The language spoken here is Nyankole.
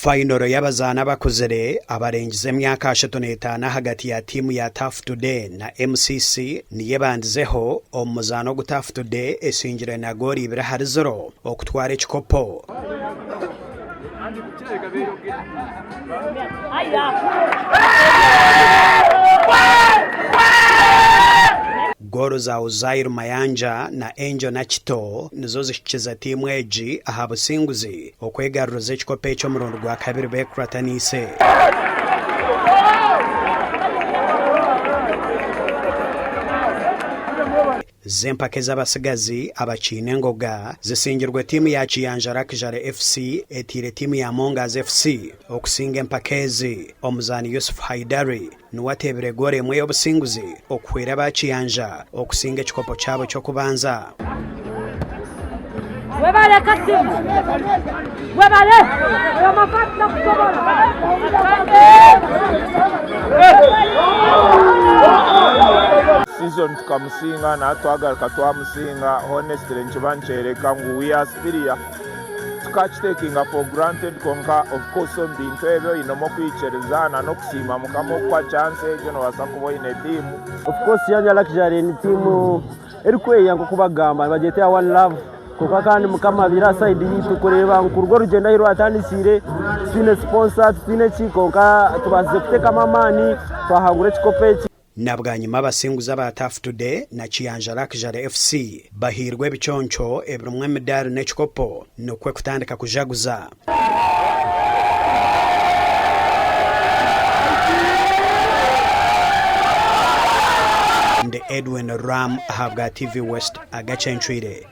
Fayinoro y'abazaani abakuzire abarengize emyaka 35 ahagati ya tiimu ya Tough Today na MCC niyo ebandizeho omu muzaano ogu Tough Today esingire na goolo ibiri ahari ziro okutwara ekikopo. Goolo za Uzair Mayanja na Angel Nakito nizo zihikize tiimu egi aha businguzi okwegaruriza ekikopo eki omurundi gwa kabiri beekurataniise. Z'empaka ez'abatsigazi abakiine engoga zisingirwe tiimu ya Kiyanja Luxury FC etaire tiimu ya Mongaz FC okusinga empaka ezi. Omuzaani Yusuf Haidari niwe ateebire goolo emwe y'obusinguzi okuhwera aba Kiyanja okusinga ekikopo kyabo ky'okubanza. Webale Kasimu. Webale. Oyo takusobola. Season tukamusinga na hati twagaruka twamusinga honestly nikiba nikyoreka ngu we are superior tukakitekinga for granted kwonka of course omu bintu ebyo oinemu okwikiriza na n'okusiima mukama okukuha chance egyo nobaasa kuba oine tiimu. Of course Kiyanja Luxury ni tiimu erikweya nk'oku bakugamba nibagyeta eya one love kwonka kandi mukama abaire aha sayidi yaitu kureeba ngu kuruga orugyendo ahu rwatandikiire titwine siponsa titwine ki kwonka tubaasize kuteekamu amaani twahangura ekikopo eki. Na bwanyima abasinguzi aba Tough Today na Kiyanja Luxury FC bahairwe ebiconco ebirimu emidaari n'ekikopo nikwo kutandika kujaguza. Ndi Edwin Ram ahabwa TV West agacencwire.